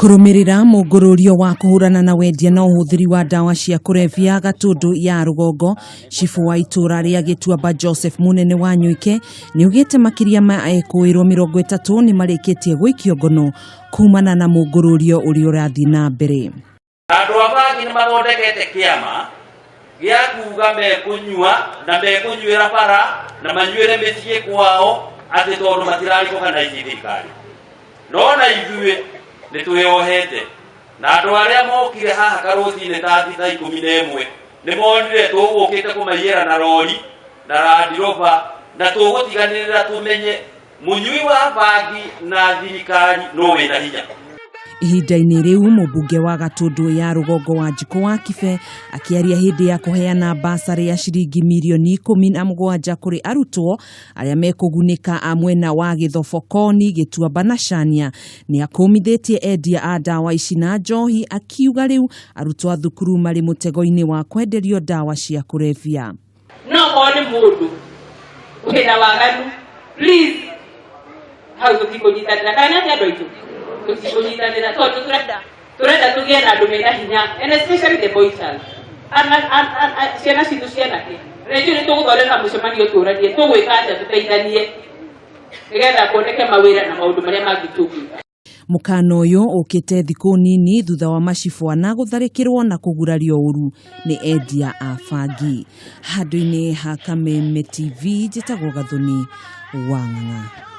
Kũrũmĩrĩra mũngũrũrio wa kũhũrana na wendia na ũhũthĩri wa ndawa cia kũrebia Gatũndũ ya rũgongo, cibũ wa itũra rĩa Gĩtuamba Joseph Mũnene wa Nyuike nĩaugĩte makĩria ma ekũĩrwo 30 nĩ marĩkĩtie gũikio ngono kumana na mũngũrũrio ũrĩa ũrathiĩ na mbere. Andũ a bangi nĩ mathondekete kĩama gĩa kuga mekũnyua na mekũnyuĩra bara na manyuĩre mĩciĩ kwao atĩ tondũ matirarikoka na ici thirikari. No na ithuĩ nĩ twĩyohete na andũ arĩa mokire haha karũcinĩ ta thaa 11 nĩ monire tũgũkĩte kũmaiyĩra na rori na Land Rover na tũgũtiganĩrĩra tũmenye mũnyui wa bangi na thirikari no wĩna hinya. Ihinda-inĩ rĩu mũmbunge wa Gatũndũ ya rũgongo wa Njikũ wa Kibe akĩaria hĩndĩ ya kũheana basarĩ ya ciringi mirioni 17 kũrĩ arutwo arĩa mekũgunĩka a mwena wa Gĩthobokoni, Gĩtuamba na Cania nĩ akũmithĩtie endia a ndawa ici na njohi akiuga rĩu arutwo a thukuru marĩ mũtego-inĩ wa kwenderio ndawa cia kũrebia. No korwo nĩ mũndũ wĩna waganu, please, hau tũtikũnyitanĩra. Kana nĩ atĩa, andũ aitũ? Tũtikũnyitanĩra tondũ tũrenda tũgĩe na andũ mena hinya, and especially the boy child. Ciana citũ cianake na ithuĩ nĩ tũgũthondeka mũcemanio tũranie tũgwĩka atĩa tũteithanie nĩgetha kuoneke mawĩra na maũndũ marĩa mangĩ tũngĩka. Mũkana ũyũ ũkĩte thikũ nini thutha wa macibũ ana gũtharĩkĩrwo na kũgurario ũru nĩ endia a bangi. Handũ-inĩ ha Kameme TV, njĩtagwo Gathoni wa Ng'ang'a.